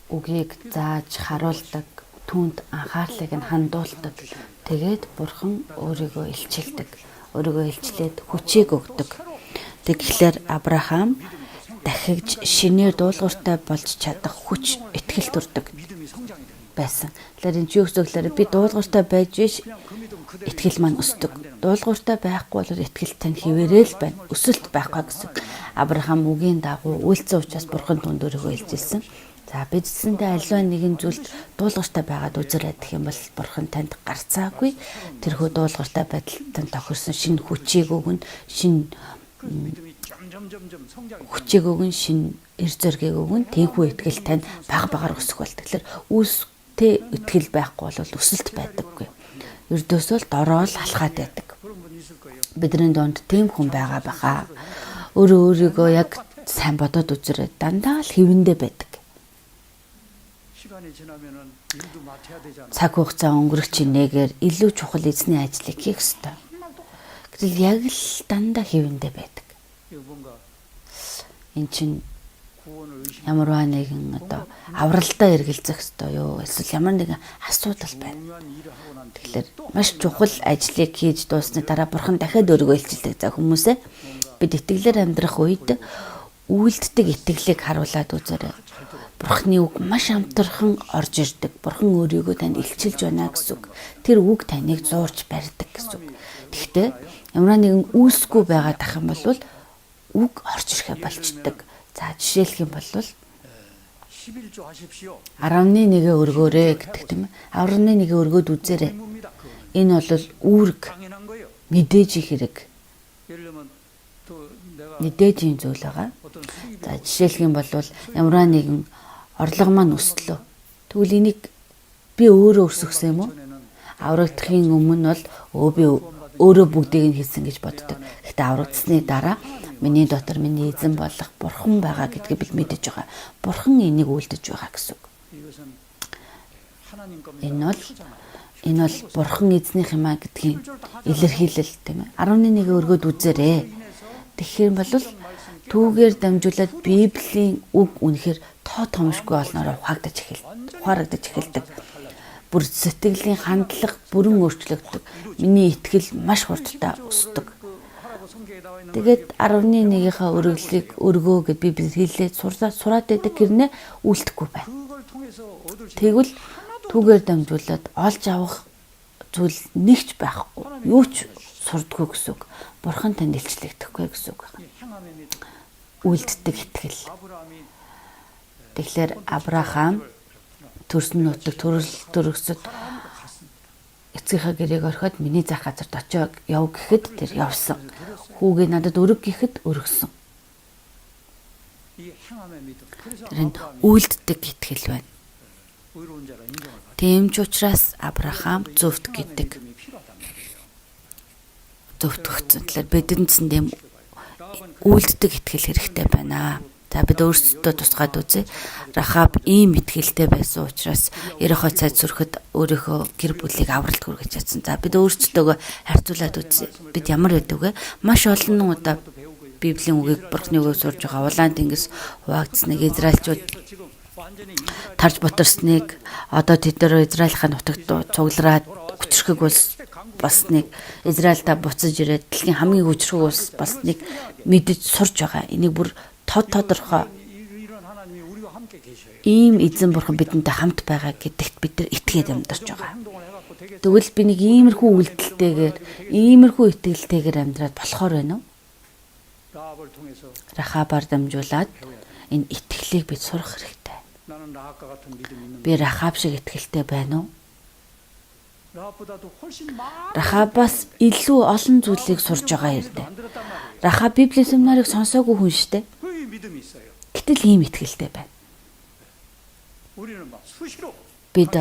Үгийг зааж харуулдаг, түүнд анхаарлыг нь хандуулдаг. Тэгээд Бурхан өөрийгөө илчилдэг. Өөрийгөө илчлээд хүчийг өгдөг. Тэгэхээр Авраам дахигж шинээр дуулууртай болж чадах хүч итгэл төрдөг байсан. Тэгэхээр энэ юу гэсэн гэхээр би дуулууртай байж биш итгэл маань өсдөг. Дуулууртай байхгүй бол итгэл тань хിവэрэл байна. Өсөлт байхгүй гэсэн. Авраам үгийн дагуу үйлцэн учраас Бурхан түнд өөрийгөө илчилсэн. За бидсэндээ аливаа нэгэн зүйлд дуулууртай байгаад үзэрэй гэх юм бол Бурхан танд гарцаагүй тэрхүү дуулууртай байдал танд тохирсон шинэ хүчийг өгнө, шинэ хүчийг өгнө, шинэ эр зоригийг өгнө. Тэнхүү итгэл танд баг багаар өсөх бол. Тэгэхээр үүстэй итгэл байхгүй бол өсөлт байдаггүй. Ердөөсөө л дороо л алхаад байдаг. Бидний дунд тийм хүн байгаа баха. Өөрөө өөрийгөө яг сайн бодоод үзэрэй. Дандаа л хэвэндээ байдаг. Цаг хугацаа өнгөрөх чинээгээр илүү чухал эзний ажлыг хийх ёстой. Гэтэл яг л дандаа хэвэндээ байдаг. Эн чинь ямарваа нэгэн одоо авралдаа эргэлзэх ёстой юу? Эсвэл ямар нэгэн асуудал байна. Тэгэхээр маш чухал ажлыг хийж дууссаны дараа Бурхан дахиад өөрийгөө илчилдэг. За хүмүүсээ бид итгэлээр амьдрах үед үйлддэг итгэлийг харуулад үзээрэй. Бурхны үг маш амтархан орж ирдэг. Бурхан өөрийгөө танд илчилж байна гэсэн үг. Тэр үг таныг зуурч барьдаг гэсэн үг. Тэгэхдээ ямар нэгэн үүсгүй байгаа дах юм бол үг орж ирэхэ болчдөг. За жишээлх юм бол 11-ээ өргөөрэй гэдэг тийм ээ. 11-ээ өргөөд үзээрэй. Энэ бол үүрэг, мэдээж хэрэг. Мэдээж юм зүйл байгаа. За жишээлх юм бол ямар нэгэн орлого маань өслөө. Тэгвэл энийг би өөрөө өсгсөн юм уу? Аврагдахын өмнө бол би өөрөө бүгдийг нь хийсэн гэж боддог. Гэхдээ аврагдсны дараа миний дотор миний эзэн болох Бурхан байгаа гэдгийг бид мэдэж байгаа. Бурхан энийг үйлдэж байгаа гэсэн үг. Энэ бол Бурхан эзнийх юм а гэдгийн илэрхийлэл тийм ээ. 11-ийг өргөөд үзээрэй. Тэгэхээр бол түүгээр дамжуулаад Библийн үг үнэхээр тоо томшгүй олноор ухаарагдаж эхэлдэг. Бүр сэтгэлийн хандлага бүрэн өөрчлөгддөг. Миний итгэл маш хурдтай өсдөг. Тэгээд 11-ийнхаа өргөлийг өргөө гэд би хэлээд сураад байдаг гэрнээ үлдэхгүй байна. Тэгвэл түүгээр дамжуулаад олж авах зүйл нэгч байхгүй. Юу ч сурдаггүй гэсэн үг. Бурхан танд илчлэгдэхгүй гэсэн үг байна. Үлддэг итгэл. Тэгэхээр Авраам төрсөн нутаг төрөсөд эцгийнхээ гэрээг орхиод миний заах газарт очоо яв гэхэд тэр явсан. Хүүгээ надад өрг гэхэд өргөсөн. Тэр нь үйлддэг итгэл байна. Тийм ч учраас Авраам зөвхт гэдэг зөвтгөгдсөн. Тэгэхээр бидэнд тийм үйлддэг итгэл хэрэгтэй байна. За бид өөрсдөө тусгаад үзье. Рахаб ийм итгэлтэй байсан учраас Ерехо цайд сүрэхэд өөрийнхөө гэр бүлийг авралт хүргэж чадсан. За бид өөрсдөө харьцуулаад үзье. Бид ямар байдаг вэ? Маш олон удаа Библийн үгийг, Бурхны үгийг сурж байгаа. Улаан тэнгис хуваагдсныг, Израильчууд тарж бутарсныг, одоо тэд нар Израилийн нутагт цуглараад хүчрхэг улс болсныг, Израильдаа буцаж ирээд дэлхийн хамгийн хүчрхэг улс болсныг мэдэж сурж байгаа. Энийг бүр тодорхой ийм эзэн бурхан бидэнтэй хамт байгаа гэдэгт бид нар итгээд амьдарч байгаа. Тэгвэл би нэг иймэрхүү үйлдэлтэйгээр, иймэрхүү итгэлтэйгээр амьдраад болохоор байна уу? Рахабаар дамжуулаад энэ итгэлийг бид сурах хэрэгтэй. Би Рахаб шиг итгэлтэй байна уу? Рахабаас илүү олон зүйлийг сурж байгаа юм. Рахаб Библийн семинарыг сонсоогүй хүн шүү дээ. Гэтэл ийм итгэлтэй байна. Бид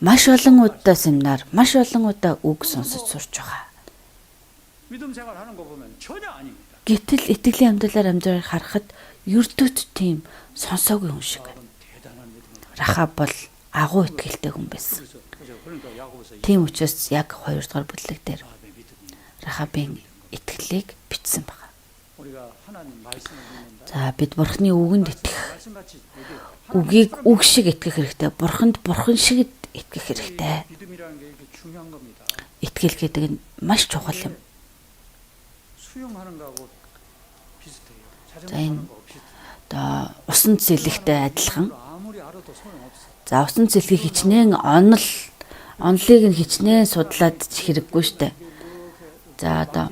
маш олон удаа семинар, маш олон удаа үг сонсож сурч байгаа. Гэтэл итгэлийн амьдралаар амьдрал харахад ердөөт тийм сонсоогүй хүн шиг байна. Рахаб бол агуу итгэлтэй хүн байсан. Тийм учраас яг 2 дугаар бүлэг дээр Рахабын итгэлийг бичсэн байна. За бид Бурхны үгэнд итгэх Үгийг үг шиг итгэх хэрэгтэй. Бурханд бурхан шиг итгэх хэрэгтэй. Итгэл гэдэг нь маш чухал юм. За энэ одоо усан сэлэхтэй адилхан. За усан сэлхийг хичнээн онолыг нь хичнээн судлаад ч хэрэггүй штэ. За одоо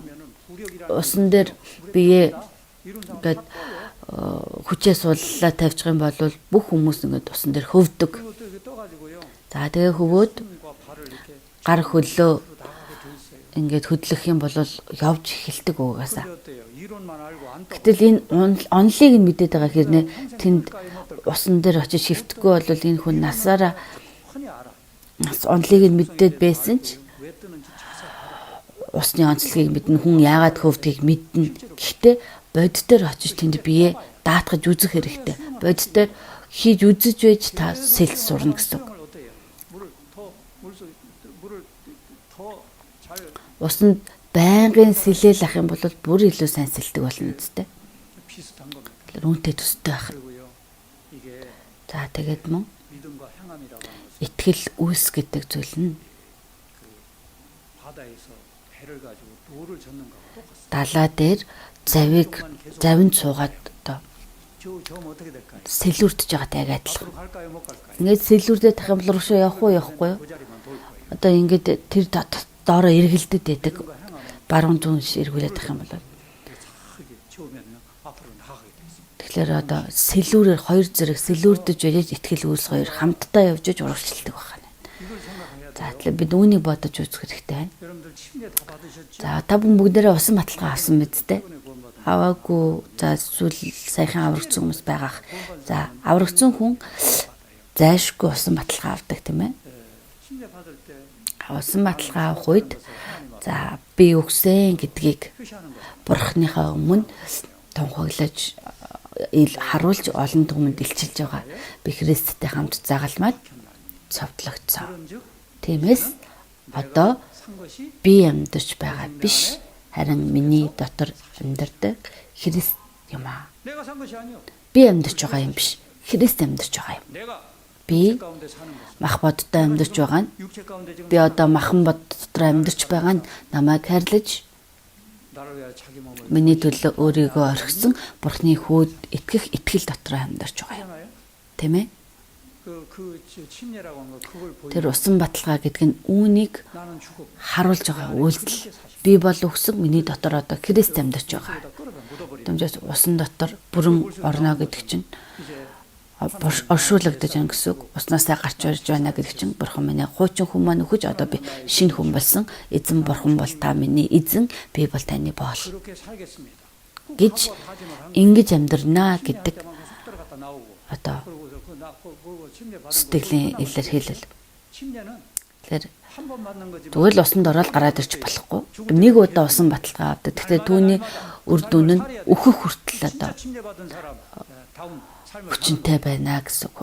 усан дээр бие ингээд хүчээ сууллаа тавьчих юм бол бүх хүмүүс ингээд усан дээр хөвдөг. За тэгээ хөвөөд гар хөлөө ингээд хөдлөх юм бол явж эхэлдэг угаасаа. Гэтэл энэ онолыг нь мэдээд байгаа хэрнээ тэнд усан дээр очиж шивтэхгүй бол энэ хүн насаараа онолыг нь мэдээд байсан ч усны онцлогийг мэднэ, хүн яагаад хөвдгийг мэднэ. Гэхдээ бодит дээр очиж тэнд бие даатгаж үзэх хэрэгтэй. Бодит дээр хийж үзэж байж та сэлж сурна гэсэн үг. Усанд байнгын сэлээл ах юм бол бүр илүү сайн сэлдэг болно үсттэй. Тэгэхээр үүнтэй төстэй байх. За тэгээд мөн итгэл үйлс гэдэг зүйл нь далаа дээр завыг завинд суугаад одоо сэлүүрдэж байгаатай яг адилхан. Ингээд сэлүүрдээ тах юм бол рушаа явах уу явахгүй юу? Одоо ингээд тэр доороо эргэлдэд байдаг. Баруун зүүн эргүүлээд тах юм бол. Тэгэхээр одоо сэлүүрээр хоёр зэрэг сэлүүрдэж байж итгэл үйлс хоёр хамтдаа явж иж урагшилдаг байна. За тэгэхээр бид үүнийг бодож үзэх хэрэгтэй байна. За та бүхэн бүгдээрээ усан баталгаа авсан биз дээ? Аваагүй. За эсвэл саяхан аврагдсан хүмүүс байгаах. За аврагдсан хүн зайлшгүй усан баталгаа авдаг тийм ээ? Усан баталгаа авах үед за би өгсөн гэдгийг Бурхныхаа өмнө тунхаглаж харуулж олон түмэнд илчилж байгаа. Би Христтэй хамт загалмаад цовдлогдсон. Тиймээс одоо би амьдарч байгаа биш, харин миний дотор амьдардаг Христ юм аа. Би амьдарч байгаа юм биш, Христ амьдарч байгаа юм. Би мах бодтой амьдарч байгаа нь, би одоо махан бод дотор амьдарч байгаа нь намайг хайрлаж миний төлөө өөрийгөө орхисон Бурхны хүүд итгэх итгэл дотор амьдарч байгаа юм. Тийм ээ? Тэр усан баталгаа гэдэг нь үүнийг харуулж байгаа үйлдэл. Би бол өгсөн, миний дотор одоо Христ амьдарч байгаа. Дэмжээс усан дотор бүрэн орно гэдэг чинь оршуулгадаж байна гэсэн үг. Уснаасаа гарч ирж байна гэдэг чинь Бурхан миний хуучин хүн маань үхэж одоо би шинэ хүн болсон. Эзэн Бурхан бол та миний эзэн, би бол таны боол гэж ингэж амьдрнаа гэдэг одоо сэтгэлийн илэрхийлэл. Тэгэхээр зүгээр л усанд ороод гараад ирч болохгүй. Нэг удаа усан баталгаа авдаг. Тэгэхээр түүний үр дүн нь өөхөх хүртэл одоо хүчинтэй байна гэсэн үг.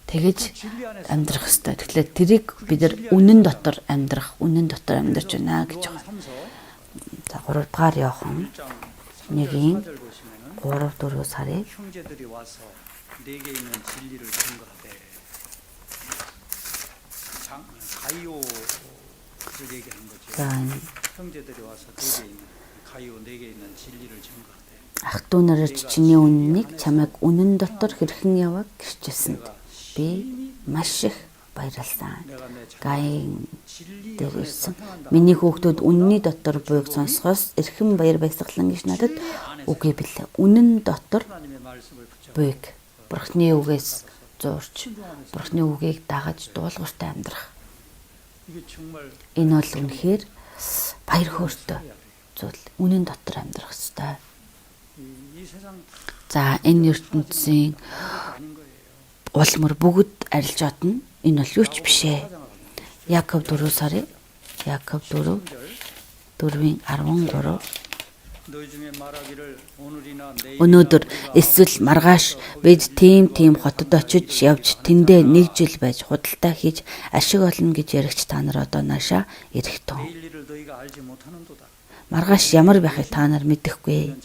Тэгэж амьдрах ёстой. Тэгэхээр тэрийг бид нар үнэн дотор амьдрах, үнэн дотор амьдарч байна гэж байгаа. За 3 дугаар Иохан 1-ийн 3 4 сарыг за ах トゥ нараар чиний үннийг чамайг үнэн дотор хэрхэн яваг гэрчилсэнд би маш их баярлалаа. Гаин дээр ирсэн. Миний хүүхдүүд үнний дотор буйг сонсохоос эрхэм баяр баясгалан гэж надад үгүй билээ. Үнэн дотор буйг Бурхны үгээс зуурч, Бурхны үгийг дагаж дуулууртай амьдрах. Энэ бол үнэхээр баяр хөөртэй зүйл. Үнэн дотор амьдрах ёстой. За энэ ертөнцийн улмөр бүгд арилж одно. Энэ бол юу ч биш ээ. Яков 4 сарын Яков 4 4-ийн 13. Өнөөдөр эсвэл маргааш бид тийм хотод очиж явж тэндээ нэг жил байж худалдаа хийж ашиг олно гэж яригч та нар одоо наашаа эрэх тун. Маргааш ямар байхыг та нар мэдэхгүй.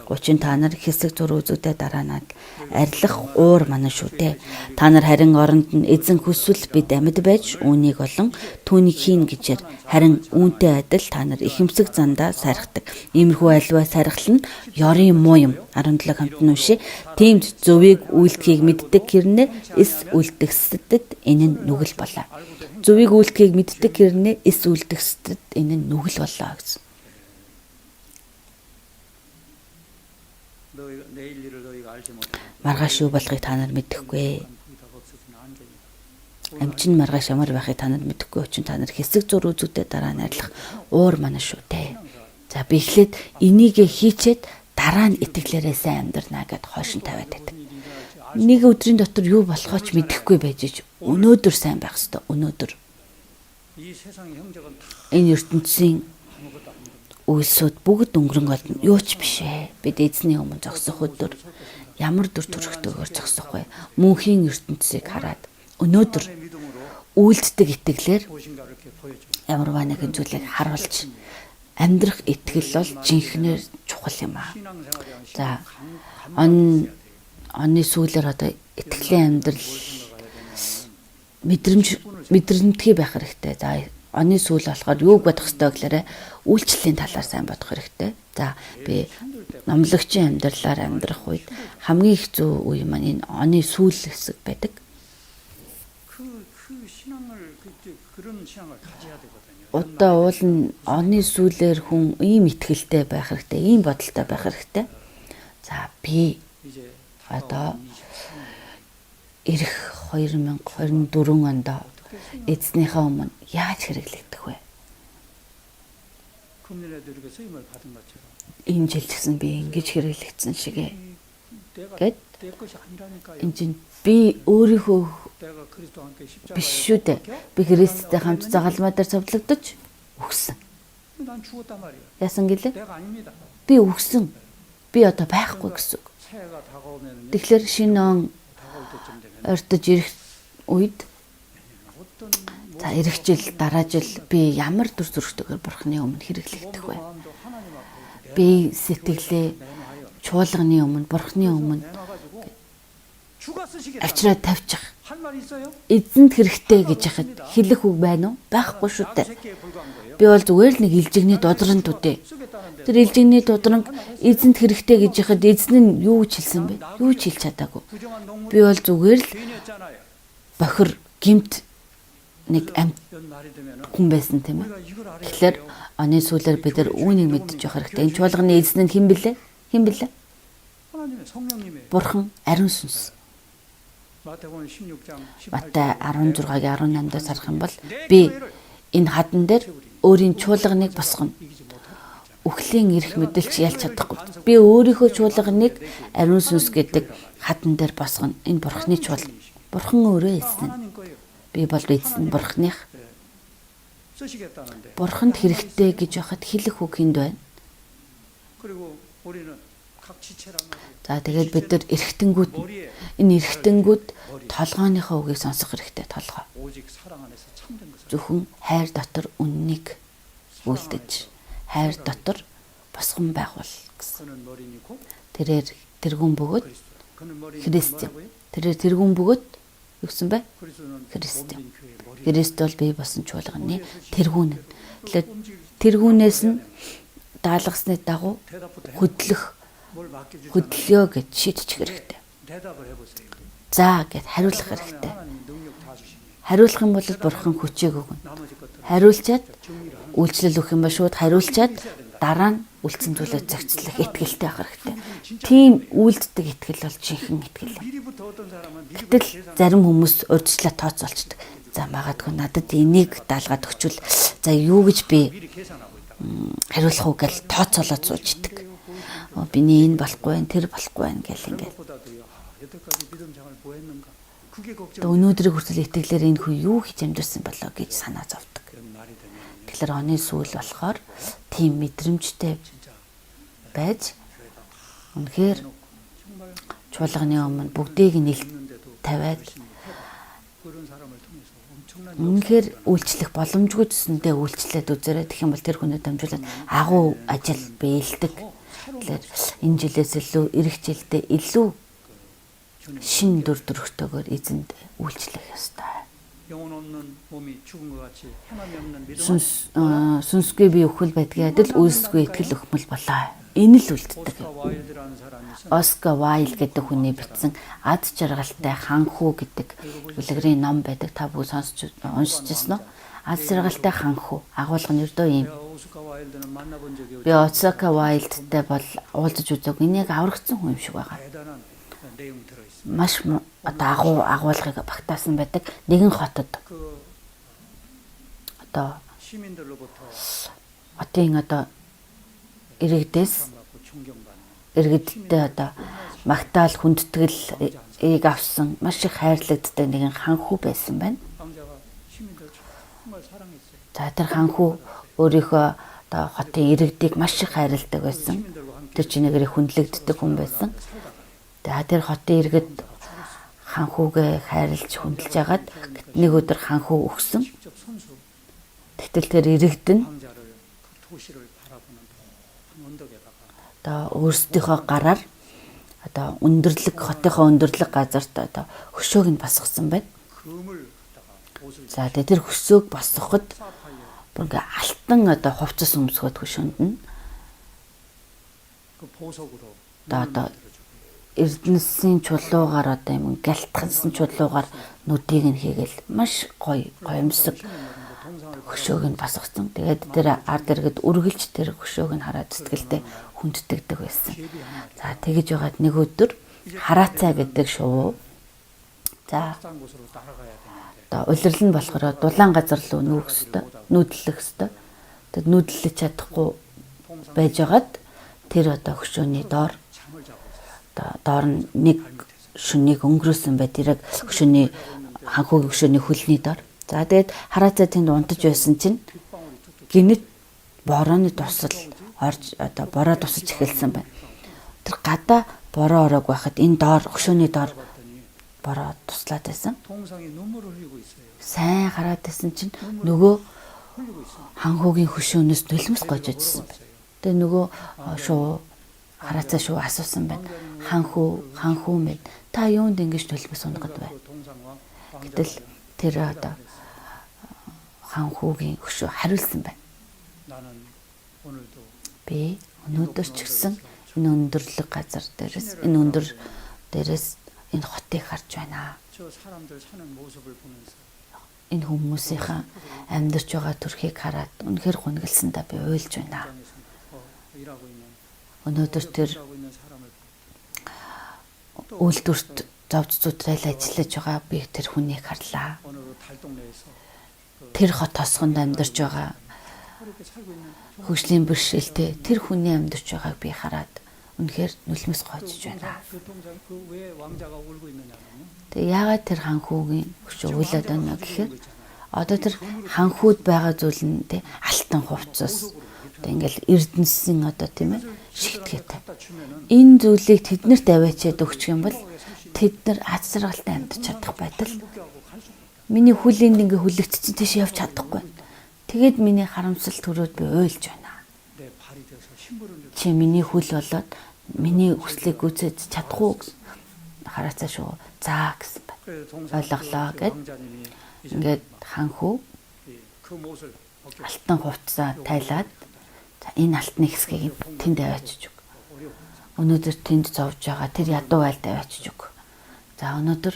Учир нь та нар хэсэг зур үзэгдээ дараа над арилах уур манан шүү дээ. Та нар харин оронд нь эзэн хүсвэл бид амьд байж үүнийг олон түүнийг хийн гэжээр харин үүнтэй адил та нар ихэмсэг зандаа сархдаг. Иймэрхүү альва сархал нь ёрын муу юм. 17 хамт нь уншия. Тиймд зөвийг үйлдэхийг мэддэг хэрнээ эс үлдгэсдэд энэ нь нүгэл болоо. Зөвийг үйлдэхийг мэддэг хэрнээ эс үлдгэсдэд энэ нь нүгэл болоо гэсэн. Маргааш юу болохыг та нар мэдэхгүй. Амчин маргааш ямар байхыг та нар мэдэхгүй учраас та нар хэсэг зур үзүүдээ дараа нь арилах уур манай шүү дээ. За би эхлээд энийгээ хийчээд дараа нь итгэлээрээ сайн амьдрнаа гэд хойш нь тавиад байдаг. Нэг өдрийн дотор юу болохоо ч мэдэхгүй байж ич өнөөдөр сайн байх ёстой. Өнөөдөр. Энэ ертөнцийн үйлсүүд бүгд өнгөрөн голдно. Юу ч биш ээ. Бид эзний өмнө зогсох өдөр ямар дүр төрхтэйгээр зогсох вэ? Мөнхийн ертөнцийг хараад өнөөдөр үйлддэг итгэлээр ямарваа нэгэн зүйлийг харуулж амьдрах итгэл бол жинхнээр чухал юм аа. За оны сүүлээр одоо итгэлийн амьдрал мэдрэмтгий байх хэрэгтэй. За оны сүүл болохоор юуг бодох ёстой гэхээр үйлчлэлийн талаар сайн бодох хэрэгтэй. За би номлогчийн амьдралаар амьдрах үед хамгийн их зүү үе маань энэ оны сүүл хэсэг байдаг. Одоо уул нь оны сүүлээр хүн ийм итгэлтэй байх хэрэгтэй, ийм бодолтой байх хэрэгтэй. За би одоо ирэх 2024 онд эзнийхээ өмнө яаж хэрэглэгдэх вэ? Энэ жил ч гэсэн би ингэж хэрэглэгдсэн шигэ гэд энэ чинь би өөрийнхөө биш шүү дээ. Би Христтэй хамт загалмай дээр цовдлогдож үхсэн. Яасан гэлээ? Би үхсэн. Би одоо байхгүй гэсэн үг. Тэгэхээр шинэ он ойртож ирэх үед за ирэх жил дараа жил би ямар дүр зурагтайгаар Бурхны өмнө хэрэглэгдэх вэ? Би сэтгэлээ чуулганы өмнө, Бурхны өмнө авчраа тавьчих. Эзэнд хэрэгтэй гэж яхад хэлэх үг байна уу? Байхгүй шүү дээ. Би бол зүгээр л нэг илжигний дудран төдөө. Тэр илжигний дудранг эзэнд хэрэгтэй гэж яхад эзэн нь юу ч хэлсэн бэ? Юу ч хэлж чадаагүй. Би бол зүгээр л бохир гимт нэг амьд хүн байсан тийм ээ. Тэгэхээр оны сүүлээр бид нар үүнийг мэдчих явах хэрэгтэй. Энэ чуулганы эзэн нь хэн бэлээ? Хэн бэлээ? Бурхан ариун сүнс. Матай 16-гийн 18-аас харах юм бол би энэ хадан дээр өөрийн чуулганыг босгоно. Үхлийн эрх мэдэлч ялж чадахгүй. Би өөрийнхөө чуулганыг ариун сүнс гэдэг хадан дээр босгоно. Энэ Бурханы чуулган. Бурхан өөрөө эзэн. Би бол эзэн Бурханых. Бурханд хэрэгтэй гэж байхад хэлэх үг хүнд байна. За тэгээд бид нар эргэтэнгүүд энэ эргэтэнгүүд толгойнхоо үгийг сонсох хэрэгтэй толгой. Зөвхөн хайр дотор үннийг үлдэж, хайр дотор босгон байгуул гэсэн. Тэрээр тэргүүн бөгөөд Христ юм. Тэрээр тэргүүн бөгөөд юу гэсэн бэ? Христ юм. Христ бол бие босон чуулганы тэргүүн. Тэгэхээр тэргүүнээс нь даалгасны дагуу хөдлөх хөдлөё гэж шийдчих хэрэгтэй. За гэд хариулах хэрэгтэй. Хариулах юм бол Бурхан хүчийг өгнө. Хариулчаад үйлчлэл өгөх юм ба шууд хариулчаад дараа нь үлдсэн зүйлээ зохицлох итгэлтэй байх хэрэгтэй. Тийм үйлддэг итгэл бол жинхэнэ итгэл юм. Гэтэл зарим хүмүүс урьдчилаа тооцоолцдог. За магадгүй надад энийг даалгаад өгчвөл за юу гэж би хариулах уу гэж тооцоолоод сууж идэг. Биний энэ болохгүй байх, тэр болохгүй байх гэл ингээд. Өнөөдрийг хүртэл итгэлээр энэ хүн юу хийж амьдарсан болоо гэж санаа зовдөг. Тэгэхээр оны сүүл болохоор тийм мэдрэмжтэй байж үнэхээр чуулганы өмнө бүгдийг нь ил тавиад Үнэхээр үйлчлэх боломжгүй гэсэндээ үйлчлээд үзээрэй. Тэгэх юм бол тэр хүнээ дамжуулаад агуу ажил биелдэг. Тэгэхээр энэ жилээс илүү ирэх жилдээ илүү шин дүр төрхтэйгээр эзэнд үйлчлэх ёстой. Сүнсгүй би өхөл байдгийн адил үйлсгүй итгэл өхмөл болоо. Энэ л үлддэг. Оскар Вайлд гэдэг хүний бичсэн Ад жаргалтай ханхүү гэдэг үлгэрийн ном байдаг. Та бүгд сонсч уншиж ирсэн үү? Ад жаргалтай ханхүү. Агуулга нь ердөө ийм. Би Оскар Вайлдтай бол уулзаж үзээгүй. Энэ яг аврагдсан хүн юм шиг байгаа. Маш одоо агуулгыг багтаасан байдаг. Нэгэн хотод одоо хотын одоо иргэдээс иргэдтэй одоо магтаал хүндэтгэлийг авсан маш их хайрлагддаг нэгэн ханхүү байсан байна. За тэр ханхүү өөрийнхөө одоо хотын иргэдийг маш их хайрладаг байсан. Тэр чинээгээр хүндлэгддэг хүн байсан. За тэр хотын иргэд ханхүүгээ хайрлж хүндэлж хагаад нэг өдөр ханхүү өгсөн. Гэтэл тэр иргэд нь одоо өөрсдийнхөө гараар одоо өндөрлөг хотынхоо өндөрлөг газарт одоо хөшөөг нь босгосон байна. За тэгээ тэр хөшөөг босгоход бүр ингээ алтан одоо хувцас өмсгөөд хөшөөнд нь одоо Эрдэнэсийн чулуугаар одоо юм гялтгансан чулуугаар нүдийг нь хийгээл маш гоё гоёмсог хөшөөг нь босгосон. Тэгээд тэр ард иргэд үргэлж тэр хөшөөг нь хараад сэтгэлдээ хүндэтгдэг байсан. За тэгэж байгаад нэг өдөр хараацай гэдэг шувуу. За одоо улирал нь болохоор дулаан газар руу нүүх ёстой, нүүдлэх ёстой. Тэгэд нүүдлэж чадахгүй байжгаад тэр одоо хөшөөний доор одоо доор нь нэг шөнийг өнгөрөөсөн бай. Тэр яг хөшөөний ханхүүгийн хөшөөний хөлний доор. За тэгээд хараацай тэнд унтаж байсан чинь гинэт борооны тусал орж одоо бороо тусаж эхэлсэн байна. Тэр гадаа бороо ороог байхад энэ доор хөшөөний доор бороо туслаад байсан. Сайн хараад байсан чинь нөгөө ханхүүгийн хөшөөнөөс нулимс гожижсэн байна. Тэгээ нөгөө шувуу хараацай шувуу асуусан байна. Ханхүү, ханхүү минь та юунд ингэж нулимс унгад вэ? Гэтэл тэр одоо ханхүүгийн хөшөө хариулсан байна. Би өнөөдөр ч гэсэн энэ өндөрлөг газар дээрээс энэ өндөр дээрээс энэ хотыг харж байна. Энэ хүмүүсийнхаа амьдарч байгаа төрхийг хараад үнэхээр гунигласандаа би уйлж байна. Өнөөдөр тэр үйлдвэрт зовж зүтрээл ажиллаж байгаа би тэр хүнийг харлаа. Тэр хот тосгонд амьдарч байгаа хөгжлийн бэрхшээлтэй тэр хүний амьдарч байгааг би хараад үнэхээр нулимс гоожиж байна. Тэгээ яагаад тэр ханхүүгийн хөшөө уйлаад байна гэхээр одоо тэр ханхүүд байгаа зүйл нь тэ алтан хувцас одоо ингээл эрдэнэсэн одоо тийм шигтгээтэй. Энэ зүйлийг тэднэрт аваачаад өгчих юм бол тэд нар аз жаргалтай амьдарч чадах байтал миний хүлээнд ингээ хүлэгдсэн тийш явж чадахгүй. Тэгээд миний харамсал төрөөд би уйлж байна. Чи миний хүл болоод миний хүслийг гүйцэтгэж чадах уу гэсэн. Хараацаа шүү. За гэсэн байна. Ойлголоо гэд. Ингээд ханхүү алтан хувцсаа тайлаад за энэ алтны хэсгийг тэнд аваачиж өг. Өнөөдөр тэнд зовж байгаа тэр ядуу байлд аваачиж өг. За өнөөдөр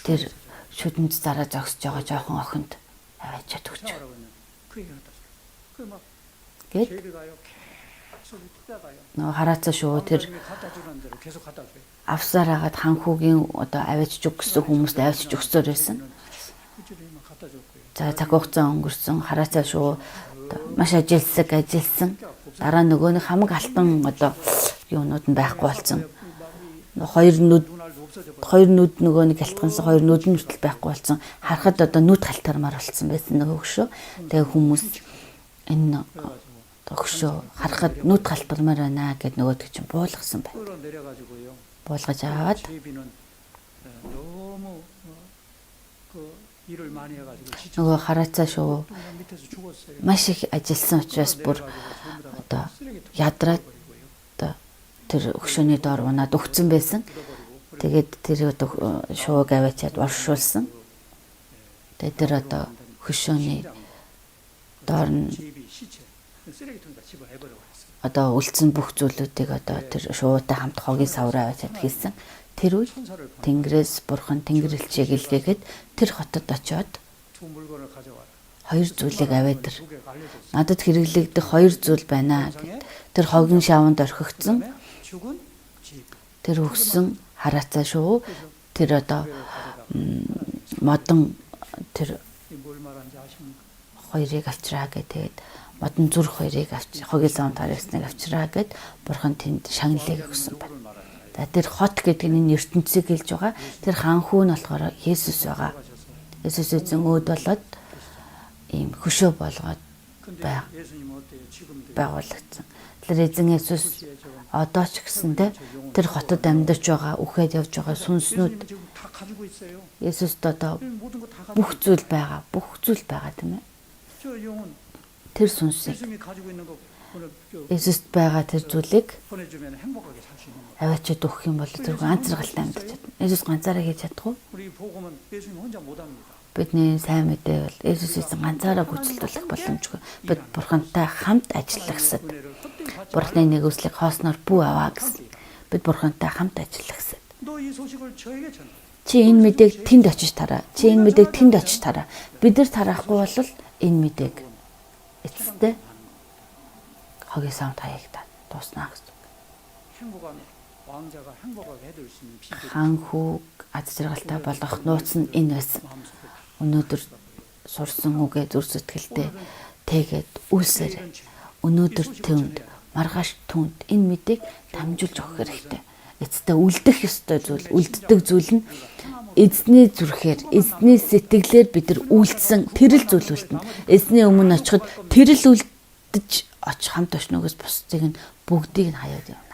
тэр шүдэнд зараа зогсож байгаа жоохон охинд аваачаад өгч. Гэт нөгөө хараацаа шүү тэр авсаар хагаад ханхүүгийн одоо аваачиж өг гэсэн хүмүүст аваачиж өгсөөр байсан. За цаг хугацаа өнгөрсөн хараацаа шүү маш ажилсаг ажилласан. Дараа нөгөө нэг хамаг алтан одоо юунууд нь байхгүй болсон. Хоёр нүд нөгөө нэг алтгансан хоёр нүд нь хүртэл байхгүй болсон. Харахад одоо нүд халтармаар болсон байсан нөгөө хөшөө. Тэгээ хүмүүс энэ хөшөө харахад нүд халтармаар байна гэд нөгөөдөг чинь буулгасан байна. Буулгаж аваад Нөгөө хараацаа шувуу маш их ажилласан учраас бүр одоо ядраад одоо тэр хөшөөний доор унаад өгцөн байсан. Тэгээд тэр одоо шувууг аваачаад оршуулсан. Тэгээд тэр одоо хөшөөний доор нь одоо үлдсэн бүх зүйлүүдийг одоо тэр шувуутай хамт хогийн савраа аваачаад хийсэн. Тэр үед Тэнгэрээс Бурхан Тэнгэр элчийг илгээгээд тэр хотод очиод хоёр зүйлийг аваад ир. Надад хэрэглэгдэх хоёр зүйл байна гэд. Тэр хогийн шаванд орхигдсон. Тэр өгсөн хараацаа шувуу тэр одоо модон тэр хоёрыг авчраа гэх. Тэгээд модон зүрх хоёрыг авч хогийн саванд харагдсныг авчраа гэд Бурхан тэнд шагналыг өгсөн байна. За тэр хот гэдэг нь энэ ертөнцийг хэлж байгаа. Тэр хаан хүү нь болохоор Есүс байгаа. Есүс эзэн өөд болоод ийм хөшөө болгоод байгуулагдсан. Тэгэхээр эзэн Есүс одоо ч гэсэндээ тэр хотод амьдарч байгаа, үхээд явж байгаа сүнснүүд Есүст одоо бүх зүйл байгаа, бүх зүйл байгаа тийм ээ. Тэр сүнсийг Есүст байгаа тэр зүйлийг аваачаад өгөх юм бол тэр ганцааргалтай амьдарч чадна. Есүс ганцаараа хийж чадахгүй. Бидний сайн мэдээ бол Есүс эзэн ганцаараа гүйцэлдүүлэх боломжгүй. Бид Бурхантай хамт ажиллах ёстой. Бурхны нэгүслийг хоосноор бүү аваа гэсэн. Бид Бурхантай хамт ажиллах ёстой. Чи энэ мэдээг тэнд очиж тараа. Чи энэ мэдээг тэнд очиж тараа. Бид нар тараахгүй бол энэ мэдээг эцэстээ хогийн савнд хаягдаад дууснаа гэсэн. Хаан хүүг аз жаргалтай болгох нууц нь энэ байсан. Өнөөдөр сурсан үгээ зүр сэтгэлдээ тэгээд үйлсээр өнөөдөр түүнд маргааш түүнд энэ мэдээг дамжуулж өгөх хэрэгтэй. Эцэстээ үлдэх ёстой зүйл, үлддэг зүйл нь эзний зүрхээр, эзний сэтгэлээр бид нар үйлдсэн тэр л зүйл үлдэнэ. Эзний өмнө очиход тэр л үлдэж очих хамт очногоос бусдыг нь бүгдийг нь хаяад явна.